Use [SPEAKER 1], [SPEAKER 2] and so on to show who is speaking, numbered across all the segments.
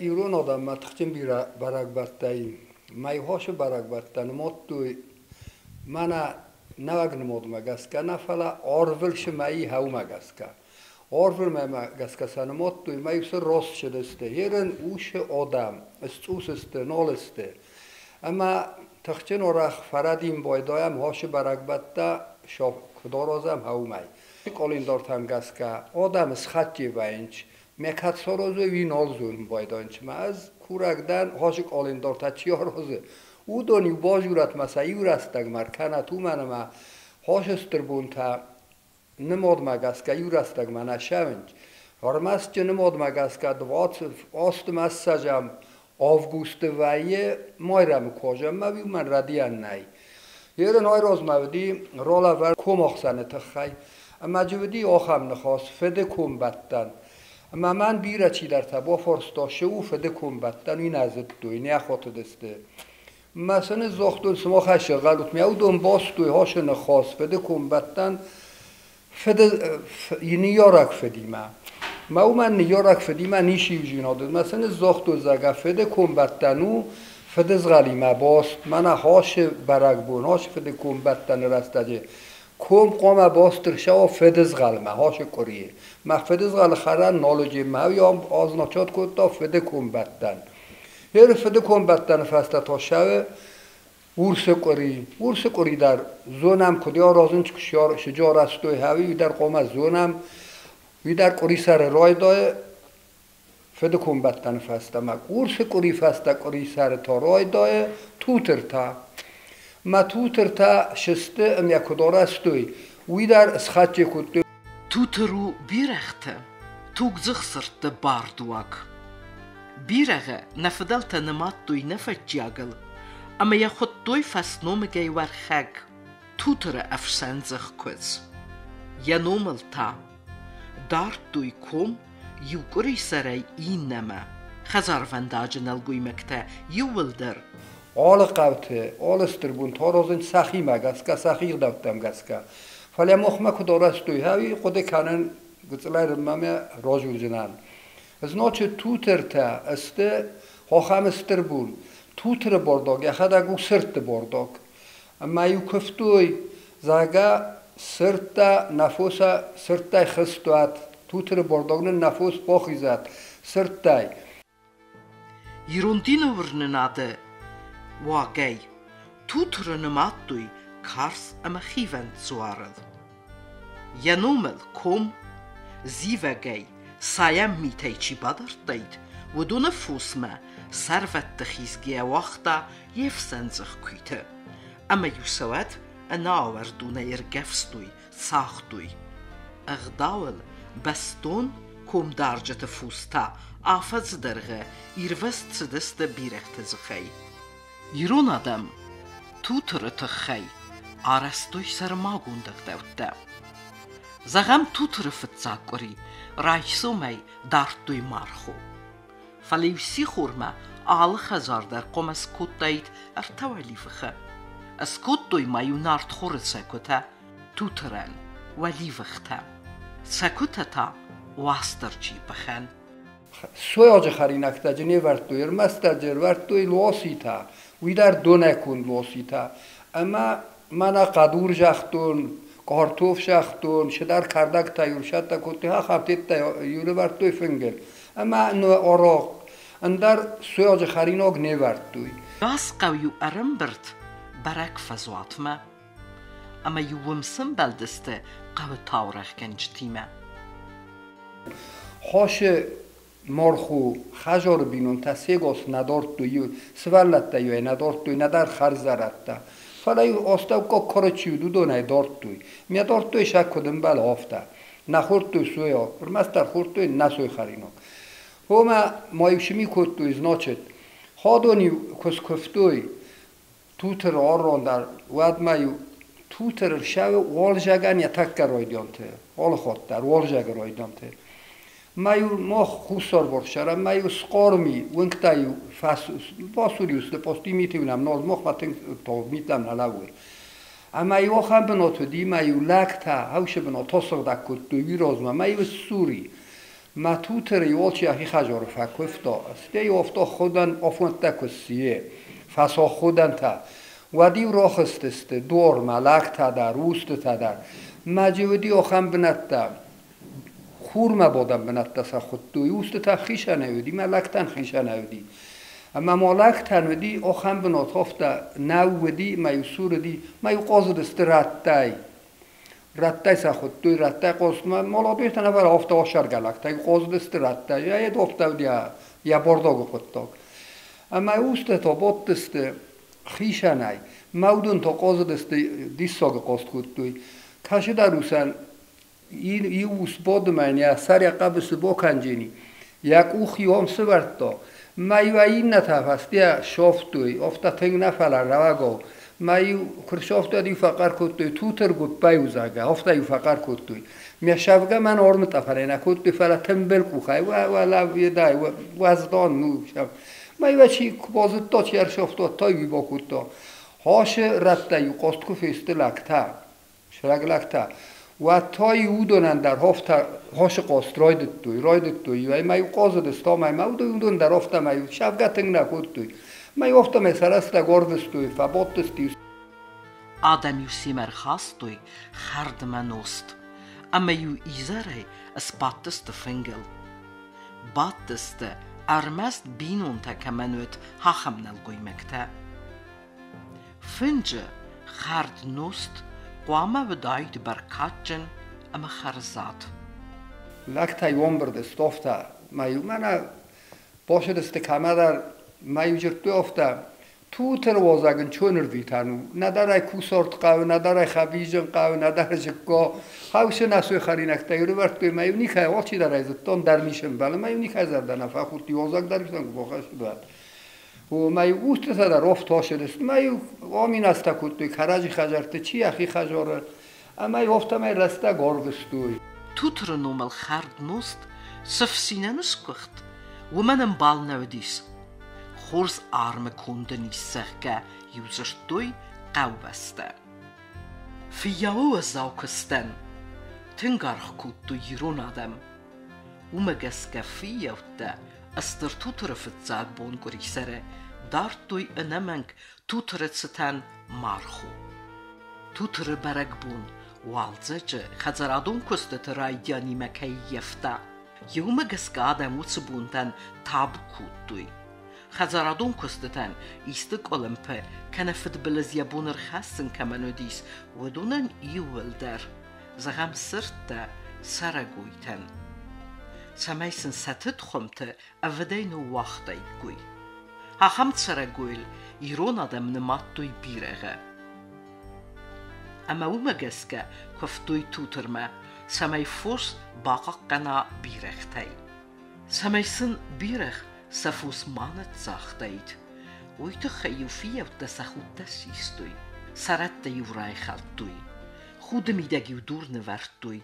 [SPEAKER 1] Ирон адӕммӕ тыхджын бирӕ бӕрӕгбӕттӕ и. Мӕйхосы бӕрӕгбӕттӕ нымадтой мӕнӕ нӕуӕг нымадмӕ гӕсгӕ нӕ, фӕлӕ арвыл мӕйы хӕумӕ гӕсгӕ. Арвыл мӕймӕ гӕсгӕ сӕ нымадтой, мӕ-иу сын раст цыдысты. Ерын усы адӕм сцъус сты, нал сты. Ӕмӕ тыхджын арӕх фӕрӕдийын байдайӕм хосы бӕрӕгбӕттӕ куыд аразӕм, хӕумӕй. Къӕлиндартӕм гӕсгӕ адӕм схӕццӕ вӕййынц. Ме кӕд саразой, уый нал зонын байдайынц. Мӕ ӕз курӕг дӕн, хосы къӕлиндартӕ чи аразы, уыдон-иу базурӕт-ма сӕ иу рӕстӕгмӕ ӕркӕнӕт, уымӕн ӕмӕ хосы стыр бонтӕ нымадмӕ гӕсгӕ иу рӕстӕгмӕ нӕ сӕвынц. Ӕрмӕст нымадмӕ гӕсгӕ 28-мӕ ссӕдзӕм августы вӕййы Майрӕмы козӕммӕ, уымӕн рӕдийӕн нӕй. Ерын айразмӕ уыди ралӕвӕрд комахсӕны тыххӕй, ӕмӕ дзы уыди ахӕм ныхас фыды комбӕттӕн. Ӕмӕ мӕн бирӕ чидӕртӕ бафарста, цы у фыды комбӕттӕн, уый нӕ зыдтой, нӕ хатыдысты. Мӕ сын загътон, сымахӕй сыгъӕлут, мӕ уыдон бастой хасы ныхас фыды комбӕттӕн фыды ныййарӕг фыдимӕ. Мӕ уымӕн ныййарӕг фыдимӕ ницы иудзинад уыд. Мӕ сын загътон, зӕгъгӕ, фыды комбӕттӕн у фыдызгъӕлимӕ баст, мӕнӕ хасы бӕрӕгбон, хасы фыды комбӕттӕны рӕстӕджы ком хъуамӕ баст ӕрцӕуа фыдызгъӕлмӕ, хасы къуырийы. Мӕ фыдызгъӕлы хӕрӕн нал уыди, мӕ уый означать кодта фыды комбӕттӕн. Гъер фыды комбӕттӕны фӕстӕ та ссӕуы урсы къуыри. Урсы къуыри дӕр зонӕм, куыд аразынц, куы арӕзтой, уый дӕр хъуамӕ зонӕм. Уый дӕр къуырисӕры райдайы фыды комбӕттӕны фӕстӕмӕ. Урсы къуыри фӕстӕ къуырисӕры та райдайы тутыртӕ. Мӕ тутыртӕ сысты ӕмӕ куыд арӕзтой, уый дӕр схӕццӕ кодтой.
[SPEAKER 2] Тутыр у бирӕгъты, тугдзых сырдты бардуаг. Бирӕгъы нӕ фыдӕлтӕ нымадтой нӕфӕтчиагыл ӕмӕ йӕ хуыдтой фӕсномыгӕй Уӕрхӕг, Тутыры ӕфсӕндзых куыдз. Йӕ номыл та дардтой ком иу къуырисӕрӕй иннӕмӕ. Хӕдзарвӕндаджы нӕлгоймӕгтӕ иууылдӕр
[SPEAKER 1] Алы хъӕуты, алы стыр бонты аразынц сӕхимӕ гӕсгӕ, сӕхи ӕгъдӕуттӕм гӕсгӕ. Фӕлӕ махмӕ куыд арӕзтой, уый хъуыды кӕнын гыццылӕй рынмӕ разурдзынӕн. Значит, тутыртӕ сты ахӕм стыр бон. Тутыры бордог йӕхӕдӕг у сырдты бордог. Ӕмӕ-иу куывтой, зӕгъгӕ, сырдтӕ нӕ фоса сырдтӕй хызтуат, тутыры бордог нын нӕ фос бахизӕд сырдтӕй.
[SPEAKER 2] Ирон дины уырнынады уагӕй Тутыры нымадтой карз ӕмӕ хивӕнд дзуарыл. Йӕ номыл ком зивӕгӕй сайӕн митӕй чи бадардтаид, уыдоны фосмӕ сӕрвӕтты хизгӕ уагъта йе фсӕндзых куыйты, ӕмӕ-иу сӕ уӕд ӕнӕауӕрдонӕй ӕргӕвстой, цагътой. Ӕгъдауыл бӕстон комдарджыты фос та афӕдзы дӕргъы ирвӕзт цыдысты бирӕгъты дзыхӕй. Ирон адӕм Тутыры тыххӕй арӕзтой сӕрмагонд ӕгъдӕуттӕ. Зӕгъӕм, Тутыры фыццаг къуыри райсомӕй дардтой мархо. Фӕлӕ-иу сихормӕ алы хӕдзар дӕр хъуамӕ скодтаид ӕртӕ уӕливыхы. Скодтой ма-иу нартхоры цӕкуытӕ, Тутырӕн уӕливыхтӕ, цӕкуытӕ та Уастырджийы пыхӕн.
[SPEAKER 1] Сойаджы хӕринӕгтӕ дзы не вӕрдтой, ӕрмӕстдӕр дзы ӕрвӕрдтой лоситӕ, уый дӕр донӕй конд лоситӕ. Ӕмӕ мӕнӕ хъӕдур загътон, картоф загътон, цыдӕр кӕрдӕгтӕ иу кодтой, ахӕм тедтӕ иу ӕрӕвӕрдтой фынгыл. Ӕмӕ арахъ, ӕндӕр сойаджы хӕринаг не вӕрдтой.
[SPEAKER 2] Гас хъӕу-иу ӕрӕмбырд бӕрӕг фӕзуатмӕ ӕмӕ-иу уым сӕмбӕлдысты хъӕуы таурӕгъгӕнджытимӕ.
[SPEAKER 1] Хосы марху хӕдзары бинонтӕ сегас нӕ дардтой, сывӕллӕттӕ-иу ӕй нӕ дардтой, нӕдӕр хӕрзӕрӕттӕ. Фӕлӕ-иу астӕуккаг кары чи уыд, уыдонӕй дардтой. Ме дардтой сӕ куыд ӕмбӕлы, афтӕ. Нӕ хордтой сойаг, ӕрмӕстдӕр хордтой нӕ сойхӕринаг. Омӕ ма-иу цы ми кодтой, значит, хӕдон-иу куы скуывтой, Тутыр аррон дӕр, уӕдмӕ-иу Тутыр рсӕуы уалзӕгӕн йӕ тӕккӕ райдианты, алы хатт дӕр уалзӕгы райдианты. Ма-иу мах хуссарварсӕрӕн, ма-иу схъарм и, уынгтӕ-иу басур-иу сты, постимиты-иу нӕм нал, махмӕ тынг тагъд мит нӕм нӕ лӕууы. Ӕмӕ-иу ахӕм бынат уыди, ӕмӕ-иу лӕгтӕ хӕусы бынат асыгъдӕг кодтой уый размӕ, ӕмӕ-иу ссур и. Мӕ тутыры алчи йӕхи хӕдзары фӕкуывта, стӕй афтӕ худӕн афонтӕ куы сси, фӕсаходӕнтӕ, уӕд-иу рахызтысты дуармӕ лӕгтӕ дӕр, устытӕ дӕр. Мӕджы уыди ахӕм бынӕттӕ, хурмӕ бадӕн бынӕттӕ сӕ хуыдтой, устытӕ хицӕнӕй уыди, мӕ лӕгтӕн хицӕнӕй уыди. Ӕмӕ ма лӕгтӕн уыди ахӕм бынат, афтӕ нӕу уыди, мӕ-иу сур уыди, мӕ-иу хъазыдысты рӕттӕй. Рӕттӕй сӕ хуыдтой, рӕттӕй хъазтмӕ. Маладойтӕ нӕ фӕлӕ афтӕ асӕргӕ лӕгтӕ хъазыдысты рӕттӕй. Йӕ афтӕ уыди йӕ бардагы хъуыддаг. Ӕмӕ устытӕ бадтысты хицӕнӕй. Мӕ уыдон та хъазыдысты, диссагы хъазт кодтой. Кӕсыдӕр усӕн иу ус бадымӕн йӕ сӕр йӕ хъӕбысы бакӕнджени, йӕ къух иу ӕм сывӕрдта. Мӕ-иу ӕй иннӕтӕ фӕстейӕ сӕфтой, афтӕ тынг нӕ, фӕлӕ рӕуӕгау. Мӕ-иу куы рсӕфтой, уӕд-иу фӕхъӕр кодтой, тутыр гуыппӕй у, зӕгъгӕ, афтӕ-иу фӕхъӕр кодтой. Ме сӕфгӕ мӕн армытъӕпӕнӕй нӕ кодтой, фӕлӕ тымбыл къухӕй, уӕлӕ уедай, уӕздан ну. Мӕ-иу чи куы базыдта, чи ӕрсӕфта, та-иу бакодта. Хасы рӕттӕ-иу хъаст куы фесты лӕгтӕ, сраг лӕгтӕ, уӕд та-иу уыдонӕн дӕр афтӕ хосы хъаст райдыдтой, райдыдтой ӕмӕ-иу хъазыдысты ӕмӕ уыдон дӕр афтӕмӕй сӕфгӕ тынг нӕ кодтой. Мӕ-иу афтӕмӕй сӕ рӕстӕг ӕрвыстой, фӕбадтысты.
[SPEAKER 2] Адӕм-иу семӕ рхастой хӕрдмӕ нозт, ӕмӕ-иу изӕрӕй сбадтысты фынгыл. Бадтысты, ӕрмӕст бинонтӕ кӕмӕн уыд, ахӕм нӕлгоймӕгтӕ. Фынджы хӕрд-нозт хъуамӕ уыдаид бӕркадджын ӕмӕ хӕрзад.
[SPEAKER 1] Лӕгтӕй ӕмбырды стъофтӕ ма-иу мӕнӕ бацыдысты кӕмӕдӕр, ма-иу дзырдтой афтӕ, тутыр уазӕг ын чон ӕрвитӕн у, нӕдӕр ӕй кусарт хъӕуы, нӕдӕр ӕй хӕбизын хъӕуы, нӕдӕр зыкка. Хъӕусы нӕ хӕринӕгтӕ ӕрывӕрдтой, ма-иу никӕй, алчидӕр ӕй зыдтон, дӕр ми сӕмбӕлы, ма-иу никӕй зӕрдӕ нӕ фӕхудти, уазӕг дӕр исӕн куы бахӕссыд, уӕд. Ма-иу устытӕ дӕр офт ацыдысты, ма-иу аминӕстӕ кодтой кӕрӕдзи хӕдзӕртты, чи йӕхи хӕдзары, ӕмӕ-иу афтӕмӕй рӕстӕг ӕрвыстой.
[SPEAKER 2] Тутыры номыл хӕрд-нозт цы фсинӕн сгуыхт, уымӕн ӕмбал нӕ уыдис. Хорз армы конд ын ис, зӕгъгӕ, иу дзырдтой хъӕубӕстӕ. Фыййауы уӕззау куыстӕн тынг аргъ кодтой ирон адӕм. Уымӕ гӕсгӕ фыййӕуттӕ Стыр Тутыры фыццаг бон къуырисӕры дардтой ӕнӕмӕнг Тутыры цытӕн мархо. Тутыры бӕрӕгбон уалдзӕджы хӕдзарадон куыстыты райдианимӕ кӕй ййӕфта, уымӕ гӕсгӕ адӕм уыцы бонтӕн табу кодтой. Хӕдзарадон куыстытӕн исты къуылымпы кӕнӕ фыдбылыз йӕ бон ӕрхӕссын кӕмӕн уыдис, уыдонӕн иууылдӕр, зӕгъӕм, сырдтӕ, цӕрӕгойтӕн. Цӕмӕй сын сӕ тыд хуымты ӕвыдӕй ныууагътаиккой. Ахӕм цӕрӕгойыл ирон адӕм нымадтой бирӕгъы. Ӕмӕ уымӕ гӕсгӕ куывтой Тутырмӕ, цӕмӕй фос бахъахъхъӕна бирӕгътӕй. Цӕмӕй сын бирӕгъ сӕ фос ма ныццагътаид, уый тыххӕй-иу фыййӕуттӕ сӕ худтӕ систой, сӕ рӕттӕ-иу райхӕлдтой, худы мидӕг-иу дур нывӕрдтой,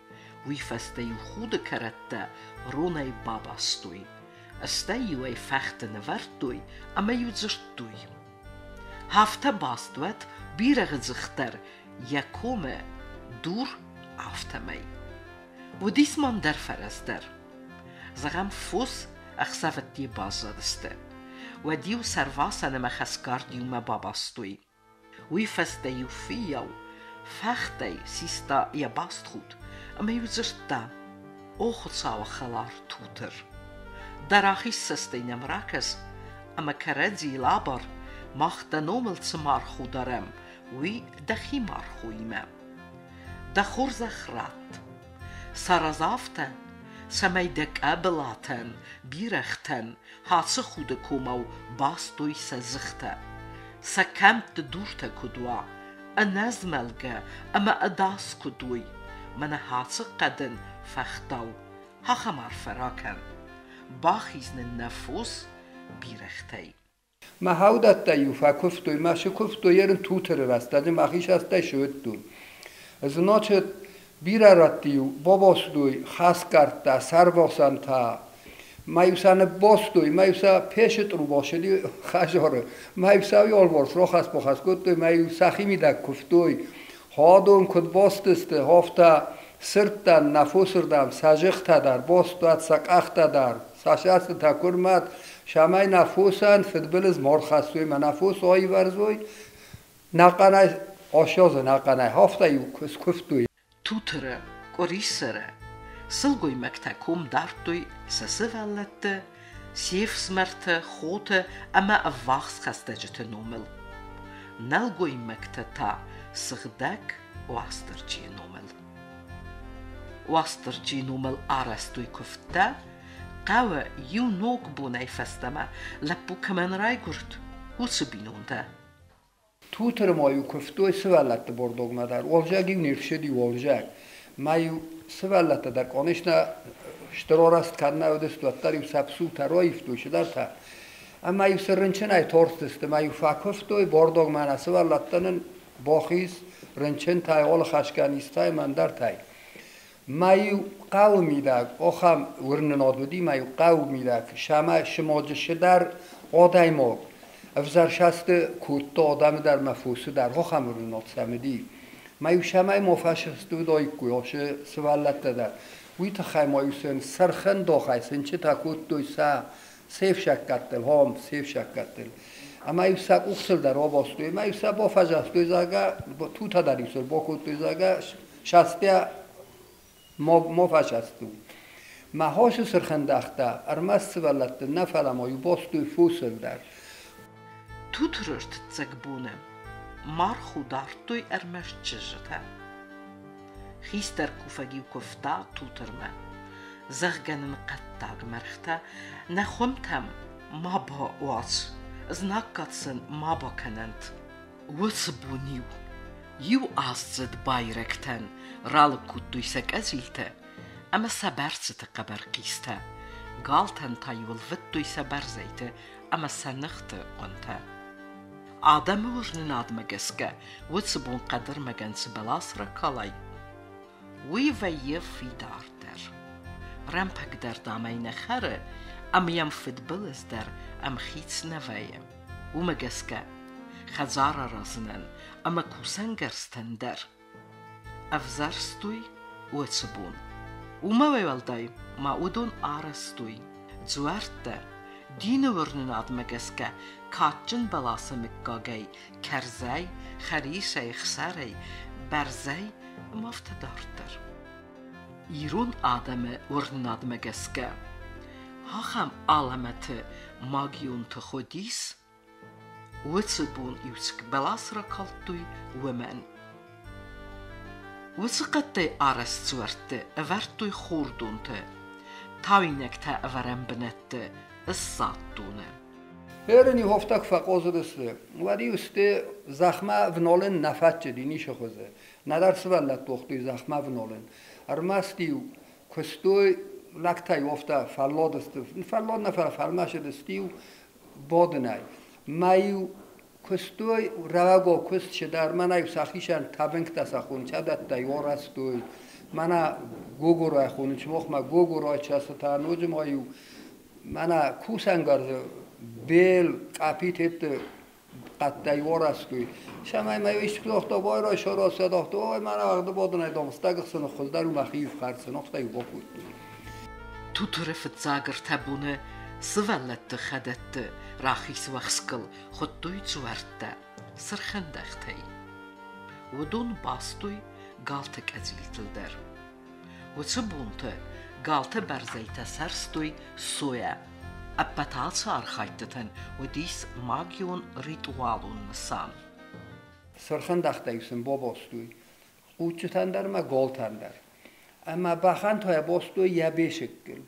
[SPEAKER 2] уый фӕстӕ-иу худы кӕрӕттӕ ронӕй бабастой, стӕй-иу ӕй фӕхты нывӕрдтой ӕмӕ-иу дзырдтой: Афтӕ баст уӕд бирӕгъы дзых дӕр йӕ комы дур, афтӕмӕй. Уыдис ма ӕндӕр фӕрӕз дӕр. Зӕгъӕм, фос ӕхсӕвӕдде баззадысты. Уӕд-иу сӕрвасӕн ӕмӕ хӕсгард иумӕ бабастой. Уый фӕстӕ-иу фыййау фӕхтӕй систа йӕ бастхуд ӕмӕ-иу дзырдта: «О Хуыцауы хӕлар Тутыр! Дӕ рахиз цӕстӕй нӕм ракӕс ӕмӕ кӕрӕдзийыл абар, мах дӕ номыл цы мархо дарӕм, уый дӕхи мархоимӕ. Дӕ хорзӕх ратт. Сараз афтӕ, цӕмӕй дӕ къӕбылатӕн, бирӕгътӕн ацы худы комау бастой сӕ дзыхтӕ. Сӕ кӕмтты дуртӕ куыд уа, ӕнӕзмӕлгӕ ӕмӕ ӕдас куыд уой, мӕнӕ ацы хъӕдын фӕхтау, ахӕм арфӕ ракӕн. Бахиз нын нӕ фос бирӕгътӕй.
[SPEAKER 1] Мӕ хӕудӕттӕ-иу фӕкуывтой, мӕ сы куывтой ерын Тутыры рӕстӕджы мӕхи састӕй сыуыдтон. Значит, бирӕ рӕтты-иу бабастой хӕсгӕрдтӕ, сӕрвасӕнтӕ, ма-иу сӕ ныббастой, ма-иу сӕ песы търубасыди хӕдзары, ма-иу сӕ уый алыварс рахӕц-бахӕц кодтой, ма-иу сӕхимидӕг куывтой. Хадон куыд бастысты, афтӕ. Сырдтӕн нӕ фосырдӕм сӕ зыхтӕ дӕр, бостуат сӕ къӕхтӕ дӕр, сӕ сӕстытӕ куырмат, цӕмӕй нӕ фосӕн фыдбылыз ма рхӕссой ӕмӕ нӕ фос аивӕрзой, нӕхъӕнӕй асиазы нӕхъӕнӕй, афтӕ-иу скуывтой.
[SPEAKER 2] Тутыры, къуырисӕры сылгоймӕгтӕ ком дардтой сӕ сывӕллӕтты, се фсымӕрты, хоты ӕмӕ ӕввахс хӕстӕджыты номыл. Нӕлгоймӕгтӕ та сыгъдӕг Уастырджийы номыл. Уастырджийы номыл арӕзтой куывдтӕ, хъӕуы иу ног бонӕй фӕстӕмӕ лӕппу кӕмӕн райгуырд, уыцы бинонтӕ.
[SPEAKER 1] Тутыры ма-иу куывтой сывӕллӕтты бордогмӕ дӕр. Уӕлзӕг-иу не рцыди, уӕлзӕг. Ма-иу сывӕллӕттӕ дӕр, конечно, стыр арӕзт кӕд нӕ уыдысты, уӕддӕр-иу сӕ псутӕ раивтой чидӕртӕ. Ӕмӕ-иу цы рынчынӕй тарстысты, ӕмӕ-иу фӕкуывтой бордогмӕ нӕ сывӕллӕттӕ нын бахиз рынчынтӕй, алыхӕсгӕ низтӕй ӕмӕ ӕндӕртӕй. Ма-иу хъӕуы мидӕг ахӕм уырнынад уыди, ма-иу хъӕуы мидӕг сӕмӕ сымаджысы дӕр адӕймаг ӕвзӕрсасты кодта адӕмы дӕр мӕ фосы дӕр, ахӕм уырнынад сӕм уыди. Ма-иу сӕмӕй ма фӕсыст уыдаиккой ацы сывӕллӕттӕ дӕр. Уый тыххӕй ма-иу сын сӕрхӕндахӕй сынчытӕ кодтой сӕ се фсӕггӕдтыл, хом се фсӕггӕдтыл. Ӕмӕ-иу сӕ къухтыл дӕр абастой, ӕмӕ-иу сӕ бафӕзӕстой, зӕгъгӕ, тута дӕр-иу сыл бакодтой, зӕгъгӕ, састӕ ма фӕсасту. Мӕ хосы сырхӕндӕхтӕ ӕрмӕст сывӕллӕтты нӕ, фӕлӕ ма иу бастой фосыл дӕр.
[SPEAKER 2] Тутыры ӕртыццӕг боны марху дардтой ӕрмӕст чызджытӕ. Хистӕр куфӕг-иу куывта Тутырмӕ, зӕгъгӕ нын хъӕддаг мӕргътӕ нӕ хуымтӕм ма бауадз, знаггад сын ма бакӕнӕнт. Уыцы бон-иу иу аздзыд байрӕгтӕн ралыг кодтой сӕ къӕдзилтӕ ӕмӕ сӕ бӕрцыты хъӕбӕр хъистӕ, галтӕн та-иу ӕлвыдтой сӕ бӕрзӕйты ӕмӕ сӕ ныхты хъуынтӕ. Адӕмы уырнынадмӕ гӕсгӕ уыцы бон хъӕдырмӕгӕн цы бӕлас ракалай, уый вӕййы фидардӕр. Рӕмпӕг дӕр дам ӕй нӕ хӕры ӕмӕ йӕм фыдбылыз дӕр ӕмхиц нӕ вӕййы. Уымӕ гӕсгӕ хӕдзар аразынӕн ӕмӕ кусӕнгӕрзтӕн дӕр ӕвзӕрстой уыцы бон. Уымӕ уӕлдай ма уыдон арӕзтой дзуӕрттӕ, дины уырнынадмӕ гӕсгӕ кадджын бӕласы мыггагӕй, кӕрзӕй, хӕрисӕй, хсӕрӕй, бӕрзӕй ӕмӕ афтӕ дарддӕр. Ирон адӕмы уырнынадмӕ гӕсгӕ ахӕм алӕмӕты магион тых уыдис, уыцы бон иу цы бӕлас ракалдтой, уымӕн. Уыцы хъӕдтӕй арӕзт дзуӕртты ӕвӕрдтой хордонты, тауинӕгтӕ ӕвӕрӕн бынӕтты, ссаддоны.
[SPEAKER 1] Ерын иу фӕкъозыдысты, уӕд-иу сты зӕхмӕ вналын нӕ фӕтчыди ницы хуызы. Нӕдӕр сывӕллӕтты охтой зӕхмӕ вналын. Ӕрмӕст-иу куыстой лӕгтӕй офтӕ фӕлладысты, фӕллад нӕ, фӕлӕ фӕлмӕсыдысты-иу бадынӕй. Ма-иу куыстой рӕуӕгау куыст чидӕр, мӕнӕ-иу сӕхицӕн тӕбынгтӕ сӕ хонынц, адӕттӕй арӕзтой, мӕнӕ гогорай хонынц, махмӕ гогорай часытӕ, ноджы ма-иу мӕнӕ кусӕнгарзы бел, къӕпитетты хъӕдтӕй арӕзтой. Цӕмӕй ма исты загъта, байрай сараз, загъта, ой, мӕнӕ ӕгъды бадынӕй дам, стӕгыхсыны хуыздӕр у мӕхи ӕфхӕрд афтӕ-иу бакодтой.
[SPEAKER 2] Тутыры фыццаг ӕртӕ боны сывӕллӕтты хӕдӕтты рахиз уӕхскыл хуыдтой дзуӕрттӕ сырхӕндӕхтӕй. Уыдон бастой галты къӕдзилтыл дӕр. Уыцы бонты галты бӕрзӕйтӕ сӕрстой сойӕ. Ӕппӕт ацы архайдтытӕн уыдис магион ритуалон нысан.
[SPEAKER 1] Сырхӕндӕхтӕ-иу сын бабастой хъуццытӕн дӕр ӕмӕ галтӕн дӕр. Ӕмӕ бӕхӕн та йӕ бастой йӕ бесыккыл.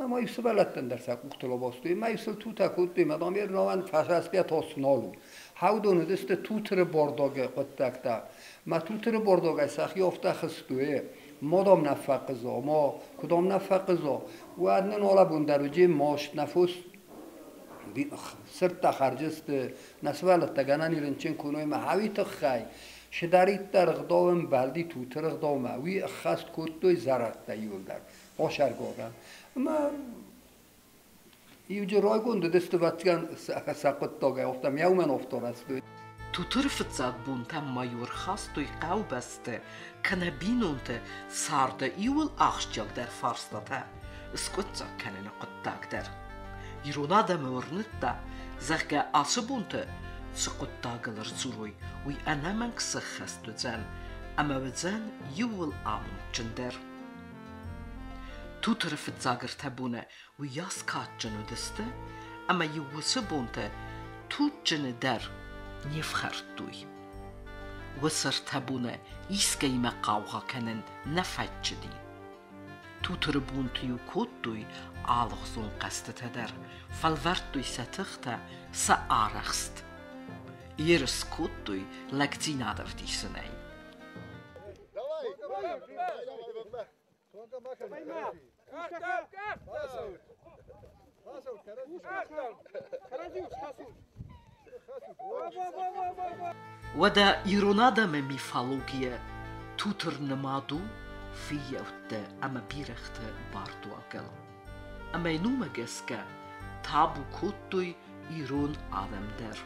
[SPEAKER 1] Ӕмӕ-иу сывӕллӕттӕн дӕр сӕ къухтыл абастой, ӕмӕ-иу сыл тутӕ кодтой, ӕмӕ дам ернауӕн фӕсасгӕ тас нал у. Хӕудон уыдысты Тутыры бордогы хъуыддӕгтӕ. Мӕ Тутыры бордогӕй сӕхи афтӕ хызтой, ма дам нӕ фӕхъызо, ма куы дам нӕ фӕхъызо, уӕд нын алӕбон дӕр уыди маст, нӕ фос сырдтӕ хӕрджысты, нӕ сывӕллӕттӕ гӕнӕн и рынчын куной мӕ хауи тыххӕй. Чидӕриддӕр ӕгъдау ӕмбӕлди Тутыры ӕгъдаумӕ, уый ӕххӕст кодтой зӕрӕдтӕ иууылдӕр. Осӕргорӕн. Ӕмӕ иуджы райгонд уыдысты, ӕвӕццӕгӕн, сӕ хъуыддагӕй, афтӕ мӕ уымӕн афтӕ рацыд.
[SPEAKER 2] Тутыры фыццаг бонтӕм ма-иу ӕрхастой хъӕубӕсты кӕнӕ бинонты царды иууыл ахсджиагдӕр фарстатӕ скъуыддзаг кӕныны хъуыддаг дӕр. Ирон адӕмы уырныдта, зӕгъгӕ, ацы бонты цы хъуыддагыл ӕрдзурой, уый ӕнӕмӕнг сӕххӕст уыдзӕн ӕмӕ уыдзӕн иууыл амондджындӕр. Тутыры фыццаг ӕртӕ боны уыйас кадджын уыдысты, ӕмӕ-иу уыцы бонтӕ туджджыны дӕр не фхӕрдтой. Уыцы ӕртӕ боны искӕимӕ хъаугъа кӕнын нӕ фӕччыди. Тутыры бонты-иу кодтой алыгъуызон хъӕзтытӕ дӕр, фӕлвӕрдтой сӕ тыхтӕ, сӕ арӕхст. Ерыс кодтой лӕгдзинад ӕвдисынӕй. Уӕдӕ ирон адӕмы мифологийӕ Тутыр нымад у фыййӕуттӕ ӕмӕ бирӕгъты бардуагыл. Ӕмӕ йын уымӕ гӕсгӕ табу кодтой ирон адӕм дӕр.